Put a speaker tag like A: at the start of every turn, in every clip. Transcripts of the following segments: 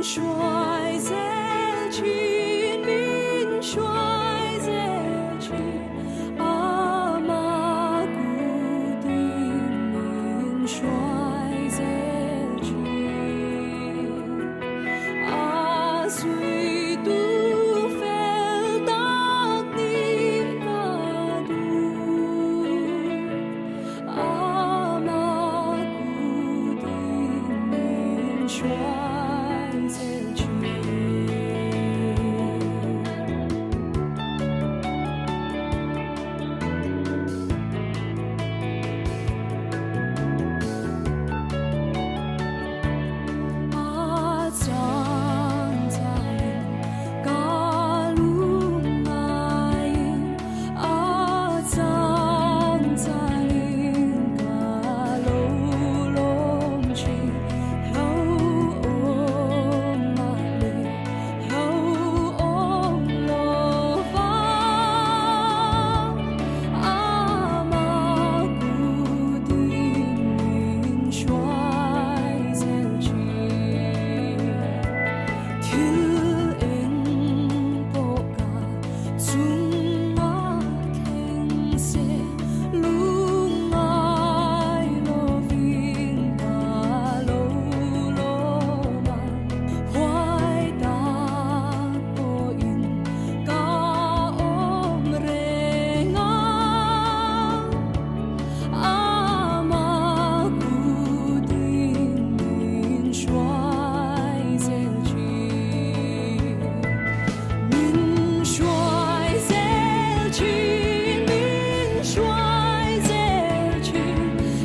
A: Hruai zel thin, min hruai zel thin, Ama kutin min hruai zel thin. A zuitu fel tak ni ka duh, Ama kutin min hruai zel thin. A chang changin ka lungngaiin, a chang changin ka lo lawm thin. Hlo awm mah le, hlo awm lo vang, ama kutin min hruai zel thin. Thil eng pawh ka chunga thleng se, lungngai lovin ka lo lawm a, huai tak pawhin ka awm reng a, ama kutin min hruai zel thin. Min hruai zel thin, min hruai zel thin,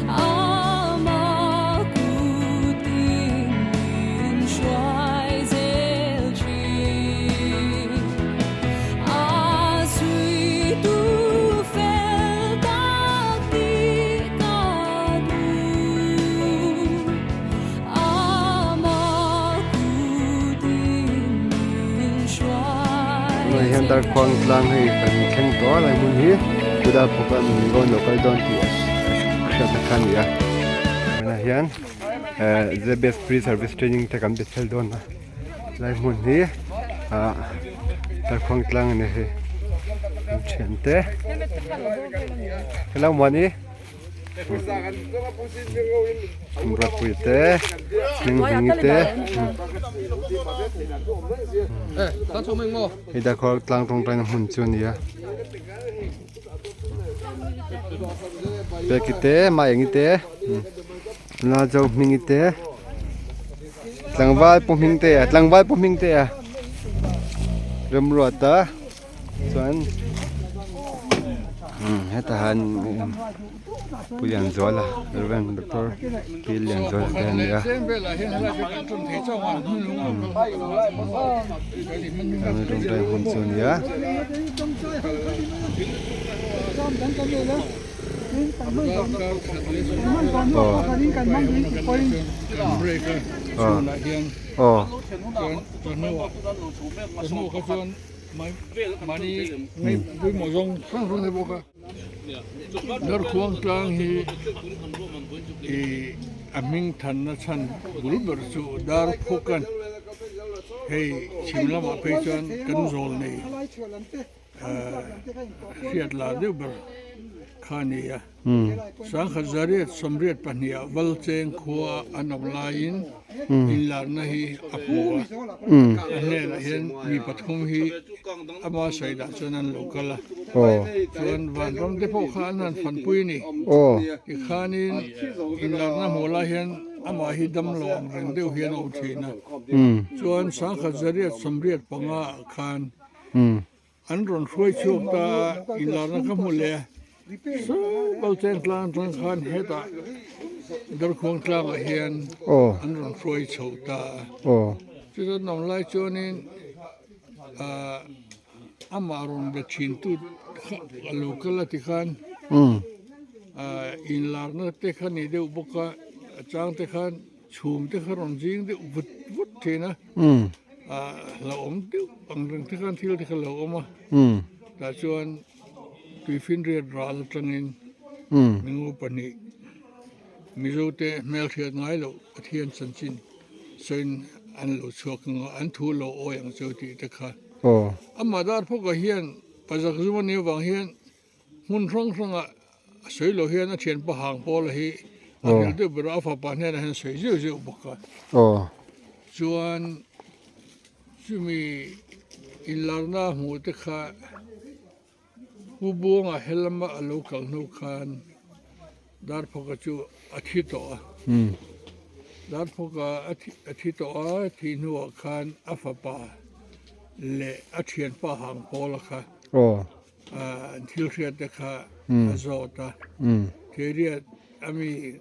A: ama kutin min hruai zel thin. A zuitu fel tak tih ka duh, ama kutin min hruai
B: Tunah hian Darkhuang tlang hei kan thleng tawh a lai hmun hi Buddha phawk a min rawn lo kal dawn tih a hriatna kha a ni a tunah hian eh ZBS pre service training te kan be fel dawn a lai hmun hi ah Darkhuang tlang a ni hei an thiante hello Muani. Rawpui te hming te hei darkawr tlang tawngtaina hmun chu a ni a peki te maengi te la zo hmingi te tlangval pu hming te a tlangval pu hming te a remruata. Chuan hetah hian Pu Lianzuala Rev Doctor P Lianzuala te a ni a tawngtai hun chu a ni a. Aw aw.
C: Darkhuang tlang hi ih a hming thanna chhan bul ber chu Darphuk a ni. Hei chhim lamah phei chuan kan zawl nei hriat lar deuh ber kha a ni a. Sangkhat zariat sawmriat pahniha Valcheng khua an awm laiin inlarna hi a hmu a, a hnenah hian mi pathum hi ama sawi dah chuan an lo kal a, chuan vanram te pawh kha an han fanpui a ni. Tikhanin inlarna hmuh lai hian amah hi damlo ang reng deuh hian a awm thin a, chuan sangkhat zariat sawmriat panga ah khan An rawn hruai chhuak ta a, inlarna ka hmu leh a, saw Balcheng tlang atang khan hetah Darkhuang tlangah hian an rawn hruai chho ta a. Chutah nawm lai chuanin ahh amah rawn be thintu kha a lo kal a tikhan ahh inlarna te kha ni deuh bawk a, a chang te khan Chhum te kha rawn zing deuh vut vut thin a, ah hlauhawm deuh ang reng te khan thil te kha lo awm a, tah chuan tuifinriat ral atangin mingo pahnih Mizo te hmelhriat ngai loh Pathian chanchin sawiin. an lo chhuak ang a, an thu lo awi ang chu tih te kha. Amah Darphawka hian pazak zum a nih avang hian hmun hrang hrangah a sawi lo hian a thianpa hang pawla hi a hrilh deuh ber a, a fapa hnenah hian a sawi zeuh zeuh bawk a. Chuan chumi inlarna hmuh te kha Pu Buanga he lama a lo kal hnu khan Darphawka chu a thi tawh a. Darphawka a thi tawh a, thih hnuah khan a fapa leh a thianpa Hangpawla kha an thil hriat te kha a zawt a. Thiriat a mi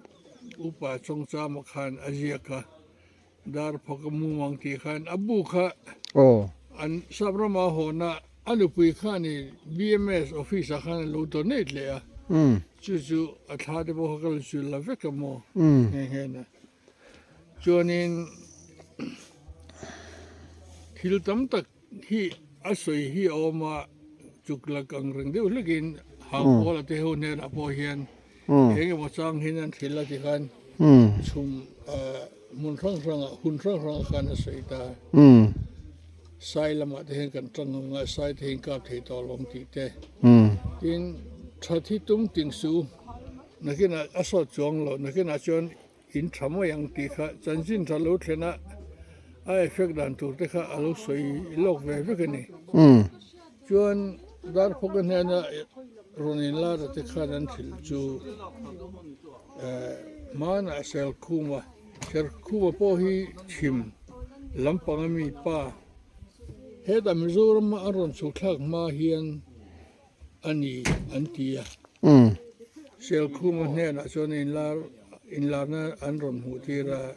C: upa Chawngchama khan a ziak a. Darphawka mumang tih khan a bu kha an sap rama hawna a nupui khan i BMS office ah khan a lo donate leh a, chu chu a thla te pawh kha ka la chul la vek a maw nghe nghe na. Chuanin thil tam tak hi a sawi hi a awm a, chuk la kang reng deuh hlekin Hangpawla te ho hnenah pawh hian eng emaw chang hian an hrilh a tikhan chhum hmun hrang hrangah hun hrang hrangah khan a sawi ta. Sai lamah te hian kan tang ang a, sai te hi in kap thei tawh lo ang tih te. Tin, that hi tum ting su, nakinah a sawt chuang lo, nakinah chuan In tha mai ang tih kha chanchin tha lo thlen a, a effect dan tur te kha a lo sawi lawk ve vek a ni. Chuan Darphawka hnena rawn inlar a te khan an hrilh chu hmanah Serkhuma, Serkhuma pawh hi chhim lampang ami pa, hetah Mizoram a an rawn chhuk thlak hma hian a ni an ti a. Selkhuma hnenah chuan inlar inlarna an rawn hmuh tir a,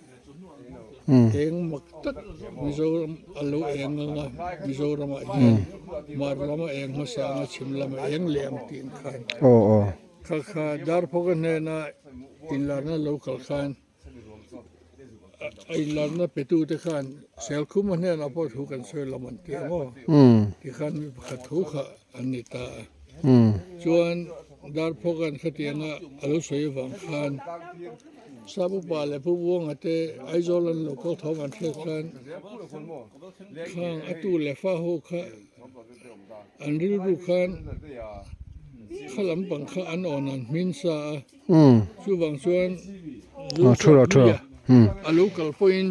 C: eng mak tak Mizoram a lo eng ang a, Mizoramah hian Hmar lama eng hmasa ang a, chhim lama eng leh ang tih an khan. Kha kha Darphawka hnena inlarna lo kal khan A inlarna petute khan Selkhuma hnenah pawh thu kan sawi lam an ti ang aw. Tikhan mi pakhat thu kha an ni ta a. Chuan Darphawka'n khatianga a lo sawi avang khan Sap upa leh Pu Buanga te Aizawl an lo kal thawm an hriat khan khang a tu leh fa ho kha an rilru khan kha lampang kha an awn an hmin sa a. Chuvang chuan Zosa Puia a lo kal pawhin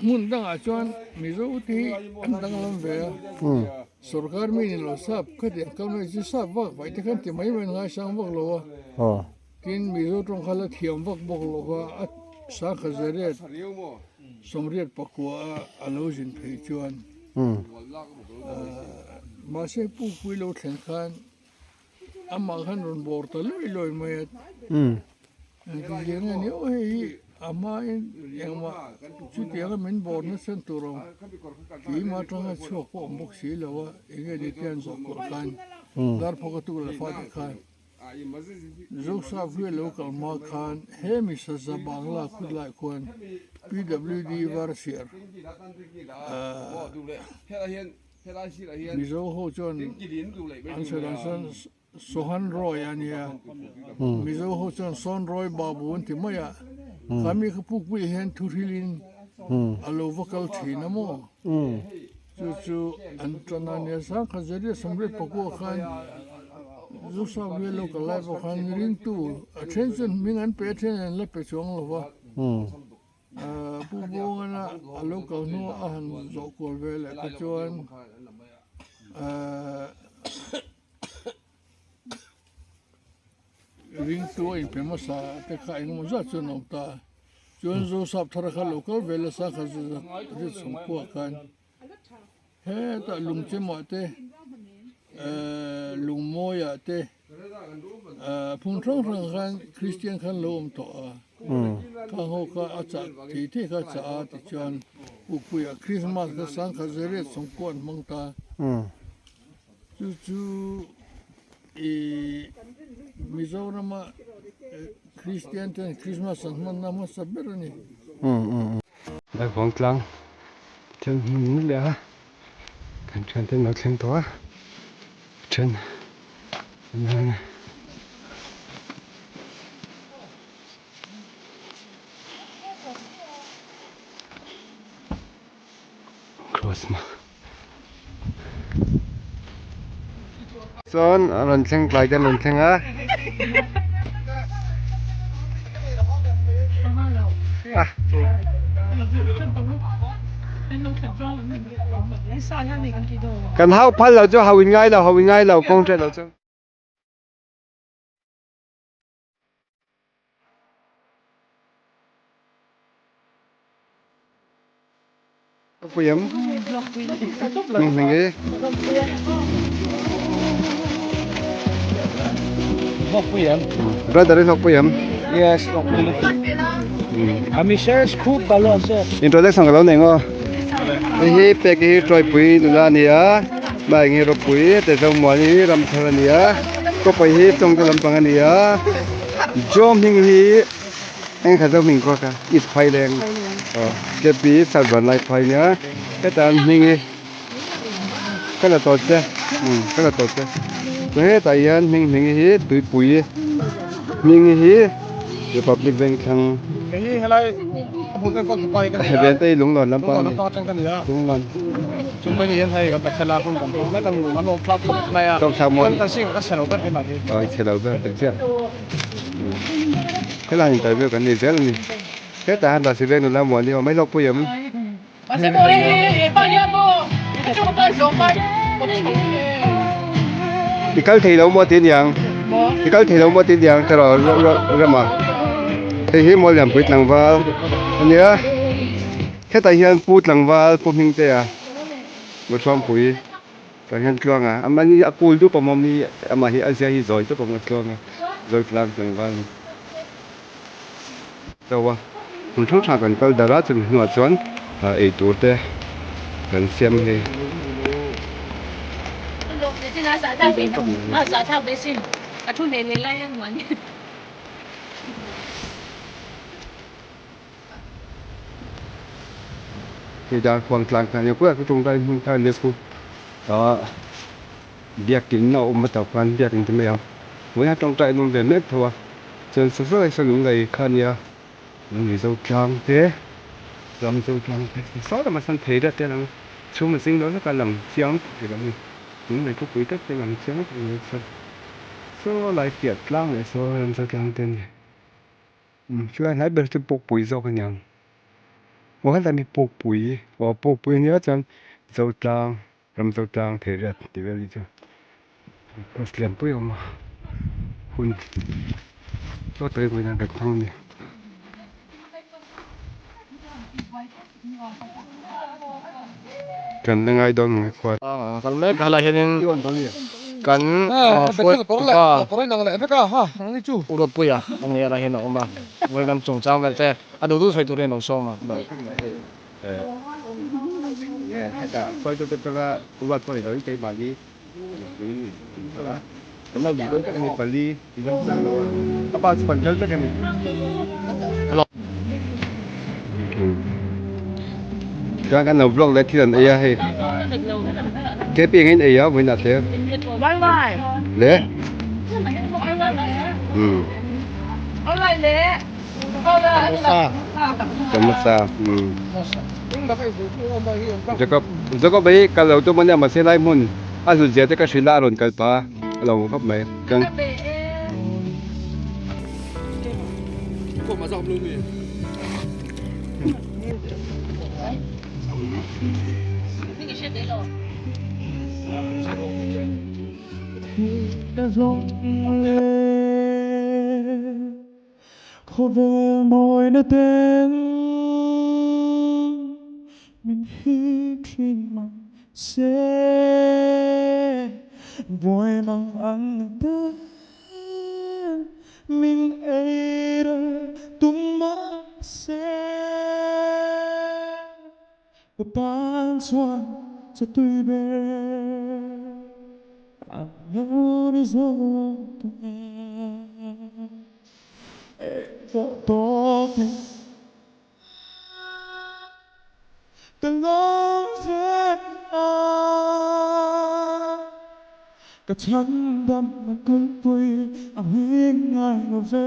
C: hmun dangah chuan Mizo te hi an danglam ve a, sorkar mi ni lo sap khatiang kal mai chu sap vak vaih te khan ti mai mai an ngaisang vak lo a, tin Mizo tawng kha la thiam vak bawk lo va, a sangha zariat sawmriat pakua a a lo zin phei chuan mahse Pukpui lo thlen khan Amah khan rawn bawr ta luai luai mai a. Engtiziah nge ni aw hei hi a hmain engmah chutianga min bawr nasa tur awm keimah atanga chhuak pawh awm bawk si lo a, enge ni te an zawh kuah khan Darphawka tu leh fate khan Zosa Via lo kal hma khan he mi saza Bangla khawtlai khuan PWD Varsiar Mizo ho chuan an sawi dan chuan Sohan Roy a nia, Mizo ho chuan Son Roy Babu an ti mai a, kha mi kha pukpui hian thu hrilhin a lo va kal thin a maw? Chu chu an tan a nia, Sangkhat Zeria Samriat Pakua khan Zosa Via local lai pawh khan ringtu a then chuan hming an pe a then an la pe chuang lo va. Pu Buangana a lo kal hnuah a han zawh kual ve leh kha chuan ringtu a inpe hmasa te kha engemaw zat chuan a awm ta a, chuan Zosap thar kha lo kal ve nasa kha zet sawmkua khan hetah lungchemah te lungmawiah te phun hrang hrang khan Kristian khan lo awm tawh a khang ho kha a chah thei thei kha a chah a tichuan Ukpuiah Krismas kha sangkhat zariat sawmkua an hmang ta chu chu ih Mizorama Kristian ten Krismas an hmanna hmasa ber a ni.
B: Daivawng tlang thil hmun leh a kan thian te an lo thleng tawh a then an Bhasma. Chuan a rawn thleng tlai te an rawn thleng a. Kan hau phal lo chu hau in ngai lo hau in ngai lo kawng hriat lo chu. Pui em? Hming hi?
D: Hlawkpui em?
B: Brother i hlawkpui em?
D: Yes, hlawkpui lutuk. Ami shares khup ka lo se.
B: Introduction ka lo nei ngaw. Hei hi pek hi Tawipui nula a ni a, Maeng hi Ropui, Tezomuan hi Ramthar a ni a, Kawpai hi Chawngte lampang a ni a, Jawm hming hi Eng kha zo hming kawk a, East Phaileng, aw Kepi Satvan lai phai nia, hetah an hming hi ka la tawt che, umm ka la tawt che, chuan hetah hian hming hming hi Tuipui hming hi Republic Vengthlang Vente hi Lunglawn lampang a ni, Lunglawn. Chawngthlak mawi, aw i chhe lo ber tak chiah. Helai interview kan nei zel a ni. Hetah hian Rasi Veng nula muan hi a awm mai hlawk pui em? I kal thei lo maw ti aniang? I kal thei lo maw ti aniang tiraw Rema? Hei hi Mawl Lianpui tlangval a nia. Hetah hian Pu tlangval Pu Hmingtea Muthuampui. Tah hian tluang a, amah hi a kul dup awm awm hi amah hi a zia hi zawi dup awm a tluang a, zawi tlang tlangval a ni. Cho a, hmun hrang hrang kan kal darh a, chumi hnuah chuan ei tur te kan siam hei. Hei dar khuang tlang khan nia khuai chu tawngtai hmun kha ania khu ah biakin a awm a tawp khan biakin ti mai ang vawiin a tawngtai an awm ve mek tho a chuan sa sawi sawn lung lei kha ania lung lei zo tlang te ram zo tlang te saw lamah sawn thei deuh te a lang a chhum a zing dawn hlek a lang chiang thei lo a ni lung lei khawpui tak te a lang chiang thei lo chuan saw lai piah tlang leh saw ram zo tlang te a ni. Chuan hlai ber chu pukpui zawk a niang aw helai hi pukpui aw pukpui a nia chuan Zotlang ram Zotlang Theiriat tih vel hi chu bus lianpui a awm a hun chaw tawi vawiin an kan hmang a ni. Kan la ngai dawn ang e khuan.
D: Kal mek helai hianin kan hruaitupa Uropuia a ni helai hian a awm a, vawiin an chungchang vel te a duh duh sawi turin a lo sawm a.
B: Hetah hruaitute panga ruat pawh ni lovin keimahni pali a pa chu pan tel vek a ni. Chuan kan lo vlog leh thil an ei a hei kepi engin ei a vawiin ah te le umm samosa umm Jacob Jacob hi kal lo tum ania mahse lai hmun a hlut zia te ka hrilh a a rawn kal pah a a lo khawp mai chuan.
E: Min ei rel tum mahse ka tan chuan che tui ber a lo ni zawk e. Engpawh tawp in Ka lawm ve a, ka chhandam na kulhpui a hming ngai lo ve.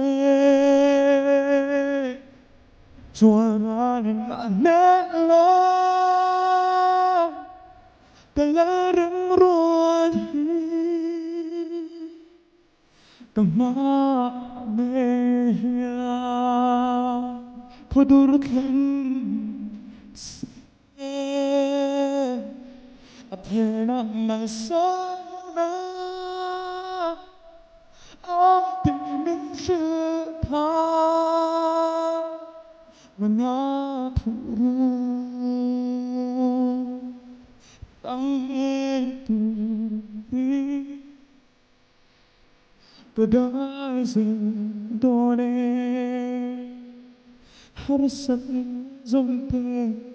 E: Chuan ralin a hneh lo. Ka lalrem rual hi ka hmaah ngei hian khawdur thleng se a phenah malsawmna awm tih min hrilh kha Nga thu tăng từ ka dai zel dawn e harsat zawng te.